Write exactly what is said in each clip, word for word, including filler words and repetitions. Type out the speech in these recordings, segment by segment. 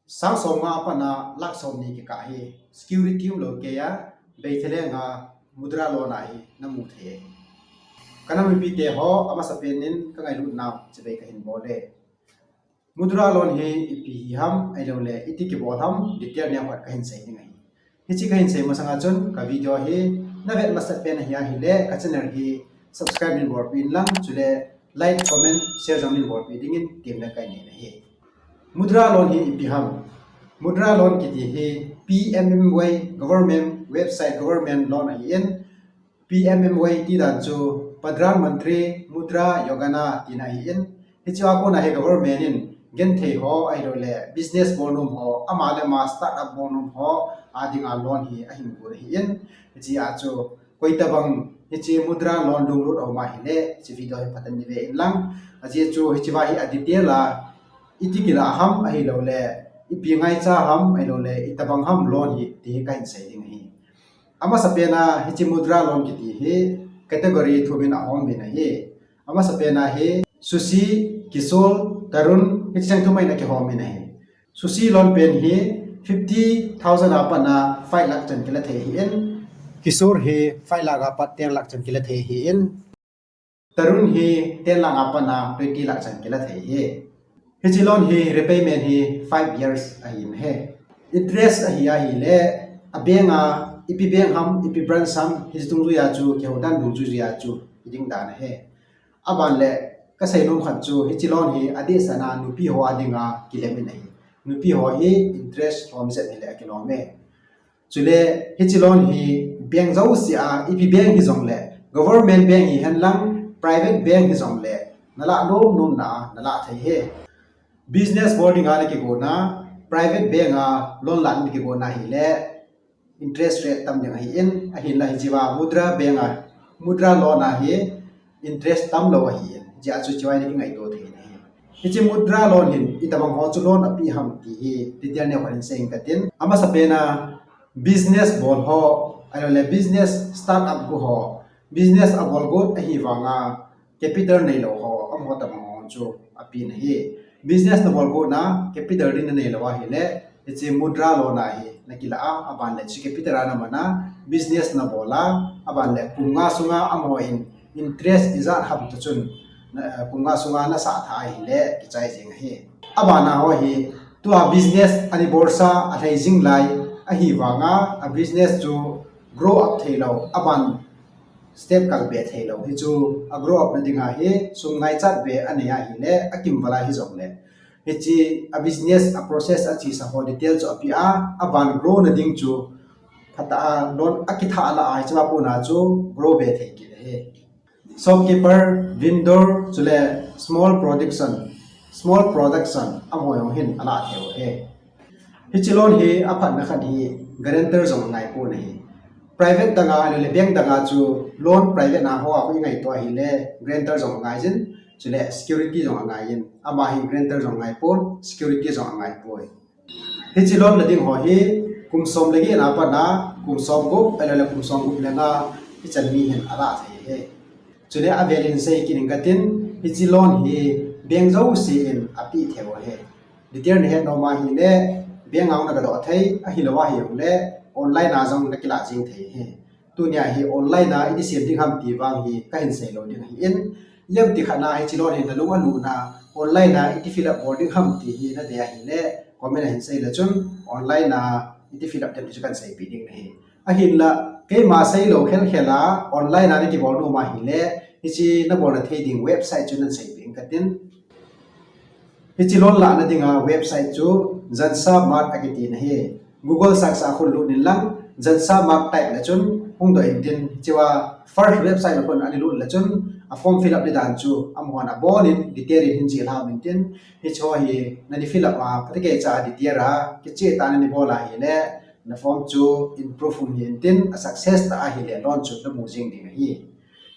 Sang som nga a pat a lakh som ni kikah hi security umlou kei a, Beitheleng a Mudra loan a hi namu thei ahi. Ka nam mipi te ho, amasa pen in ka ngailut nau chibai kahin bol e. Mudra loan hi ipi hi ham, ahilou le iti kibol ham, detail neo khat kahin sei ding ahi. Hichi kahin sei masang a chun ka video hi na vet masat pen ahi ahile ka channel hi subscribe nin bolpeh in lang, chule like, comment, share jong nin bolpeh dingin temna kahin nei ahi. Mudra loan hi ipi ham? Mudra loan kiti hi P M M Y government website, government loan ahi in, P M M Y ti dan chu Pradhan Mantri Mudra Yojana tina ahi in, hichi a kona hi government in genthei ho ahilou le business bol nom ho, ama le ama start up bol nom ho a dinga loan hi ahin gon ahi in, hichi a chu koi tabang hichi Mudra loan lunglut a um ahile hichi video hi phatah in ve in lang, ajeh chu hichi va hi a detail a iti kila ham ahilou le ipi ngaicha ham ahilou le itabang ham loan hi ti hi kahin sei ding ahi. Amasa pen a hichi Mudra loan kiti hi category thum in ahom in ahi. Amasa pen a hi Sushi, Kishore, Tarun, hichi cheng thum in akihom in ahi. Sushi loan pen hi fifty thousand a pat a five lakh chan kila thei ahi in, Kishore hi five lakh a pat ten lakh chan kila thei ahi in, Tarun hi ten lakh a pat a twenty lakh chan kila thei ahi. Hichi loan hi repayment hi five years ahi in ahi. Interest ahi ahile a bank a, ipi bank ham, ipi branch ham, hichi dungjui a chu kihoudan dungjui a chu hiding dan ahi. Aban le kasei nom khat chu hichi loan hi adeh sanga nupi ho a dinga kilem in ahi. Nupi ho hi interest lom jep hile akilom e. Chule hichi loan hi bank jouse a, ipi bank hijongle, government bank hihen lang private bank hijongle, nalah nom nom na nalah thei ahi. Business bol dinga nakigon a, private bank a loan lah nakigon a ahile interest rate tam ding ahi in, ahinla hichi va Mudra bank a, Mudra loan a hi interest tamlou ahi in, hichi a chu chibai nakingaito thei in ahi. Hichi Mudra loan hin itabang ho chu loan apeh ham ti hi detail neo khat in sei inge katin. Amasa pen a business bol ho, ahilou le business start up got ho, business abol got ahi vanga capital neilou ho, amaho tabang ho chu apeh in ahi. Business nabol got a capital ding naneilou ahile, hichi Mudra loan a hi nakilah a, aban le hichi capital a naman a business nabol a, aban le kum nga sunga amaho in interest ijat ham toh chun, na, kum nga sunga nasah tha ahile kichai jeng ahi. Aban a ho hi tua business ana bolsa alhai jing lai ahi vanga a business chu grow up theilou, aban step kalbe theilou, hichu a grow up na dinga hi sum ngaichat be anei ahile akimval a hijongle, hichi a business a process achesa ho detail chu apeh a, aban grow na ding chu phatah a loan akithah lah a hichi a kona chu grow be thei kit ahi. Shopkeeper, vendor, chule small production, small production amaho jong hin alah thei u ahi. Hichi loan hi aphatna khat hi guarantor jong angaipon ahi. Private danga ahilou le bank danga chu loan private na hoa khu ingaito ahile guarantor jong angai jin, chule security jong angai in, ama hi guarantor jong angaipon, security jong angaipoi. Hichi loan la ding ho hi kum som le get na pat a kum som gup, ahilou le kum som gup le nga hichan mi hin alah thei ahi. Chule avel in sei kit inge katin, hichi loan hi bank jouse in apeh thei u ahi. Detail nahet nom ahile bank a jong nagadoh thei, ahilou ahijongle online a jong nakilah jeng thei ahi. Tunia hi online a iti sem ding ham ti vang hi kahin seilou ding ahi in, ijemti khat a hichi loan hi nalung alutna online a iti fill up bol ding ham ti hi nadei ahile comment a hin sei le chun online a iti fill up ding ti chu kahin seipeh ding ahi. Ahinla keima seilou khelkhel a online a nakibol nom ahile hichi nabolna thei ding website chu nahin seipeh inge katin. Hichi loan lahna dinga website chu Jansa Mart akiti ahi. Google search a khun lut in lang, Jansa Mart type le chun hungdoh intin, hichea first website a khun ana lut le chun a form fill up ding dan chu amahon abon in detail in ahin jih lham intin, hicheho hi nana fill up a, phatecha a detail a kicheh tah a nana bol ahile na form chu improve um hi intin, a success tah ahile loan chu namu jing ding ahi.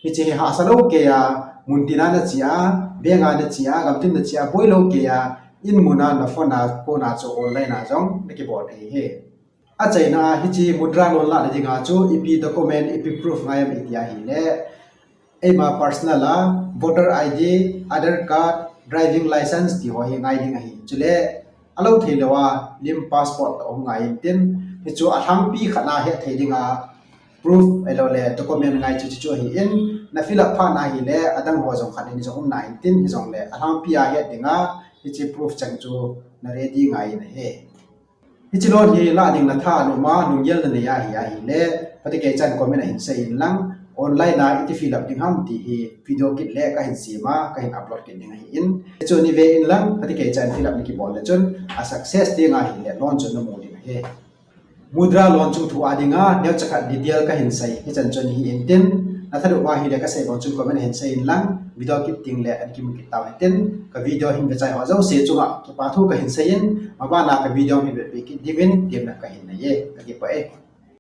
Hichi hi hahsa lou kei a, muntina nache a, bank a nache a, gamtin nache a, boilou kei a, in mun a na phone a kona chu online a jong nakibol thei ahi. Achaina a hichi Mudra loan lahna dinga chu ipi document, ipi proof ngai ham iti ahile, eima personal a voter I D, Aadhaar card, driving license ti ho hi ngai ding ahi. Chule Alou thei lou a lim passport toh hung ngai in tin, hichu alhangpi khat na het thei dinga proof ahilou le document ngai chu chu ahi in, na fill up phat na hile adang ho jong khat ni jong um nai in tin, hijongle alhangpi a het dinga hiche proof chang chu na ready ngai in ahi. Hiche loan hi la ding na tha lou ma lunggel na nei ahi ahile, phatecha in comment a hin sei in lang, online a iti fill up ding ham ti hi video kit le kahin sem a, kahin upload kit ding ahi in. Hichu ni ve in lang, phatecha in fill up na kibol le chun, a success ding ahile loan chu na mu ding ahi. Mudra loan chung thu a dinga neocha khat detail kahin sei, hichan chun hi in tin, na thadoh ma hile kasei bang chun comment a hin sei in lang, video kit ding le ana kimu kit tau hitin, ka video hin vechai ho jouse chunga kipa thu kahin sei in, maban a ka video hin vetpi kit diuvin temna kahin nei e, kakipah e.